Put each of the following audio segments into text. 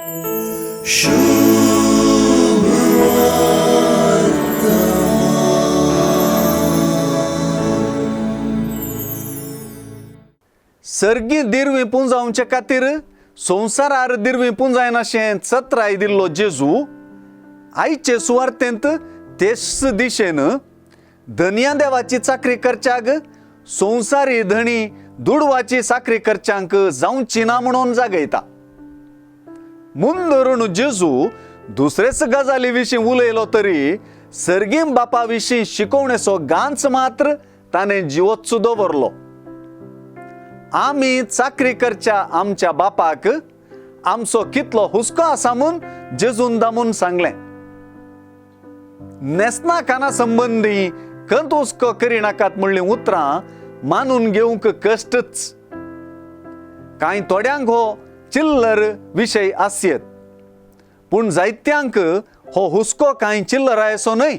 सर्गी दिरवी पुंजावचे खातीर संवसारार दिरवी पुंजायनाशें चत्राय दिल्लो जेजू आयचे सुवार्तेंत तेच दिशेन धनया देवाची चाकरी करच्याक संवसारी धणी दुडवाची चाकरी करच्यांक जावची ना म्हणून जागयता. मुंदरून जेजू दुसरेच गजाली विशीं उलयलो तरी सर्गीं बापा विशीं शिकोवणेचो गांच मात्र ताणें जिवोच दवरलो. आमी चाकरी करच्या आमच्या बापाक आमचो कितलो हुस्को आसा म्हूण जेजून दामून सांगलें. न्हेसना खाना संबंदी खंत हुस्को करिनाकात म्हणलीं उतरां मानून घेवंक कश्टच. कांय थोड्यांक हो चिल्लर विशय आसयेत, पूण जायत्यांक हो हुस्को कांय चिल्लरायसो न्हय.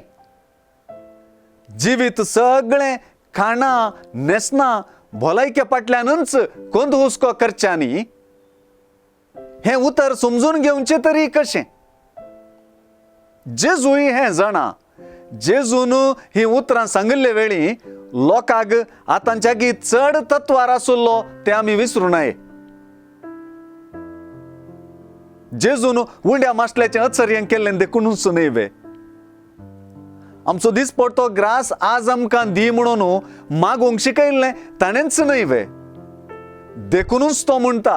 जिवीत सगळें खाणां न्हेसनां भलायके फाटल्यानूच कोंद हुस्को करच्यांनी हें उतर समजून घेवचें तरी कशें? जेजूय हें जाणा. जेजून हीं उतरां सांगिल्ले वेळी लोकांक आतांच्यागी चड तत्वार आशिल्लो तें आमी विसरूं नये. जेजून उंड्या मासल्याचें अचर्य केल्लें देखूनच न्हय वे. आमचो दिसपडतो ग्रास आज आमकां दी म्हणून मागूंक शिकयल्लें ताणेंच न्हय वे. देखूनच तो म्हणटा,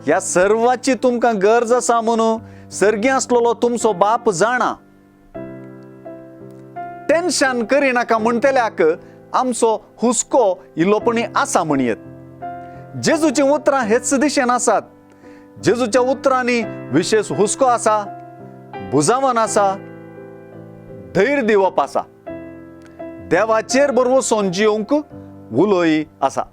ह्या सर्वाची तुमकां गरज आसा म्हणून सर्गी आसलेलो तुमचो बाप जाणा. टेन्शन करिनाका म्हणटल्याक आमचो हुस्को इल्लोपणी आसा म्हणयेत. जेजूचीं उतरां हेच दिशेन आसात. जेजूच्या उतरांनी विशेश हुस्को आसा, बुजावन आसा, धैर्य दिवप आसा, देवाचेर बरवसून जिवंक उलोय आसा.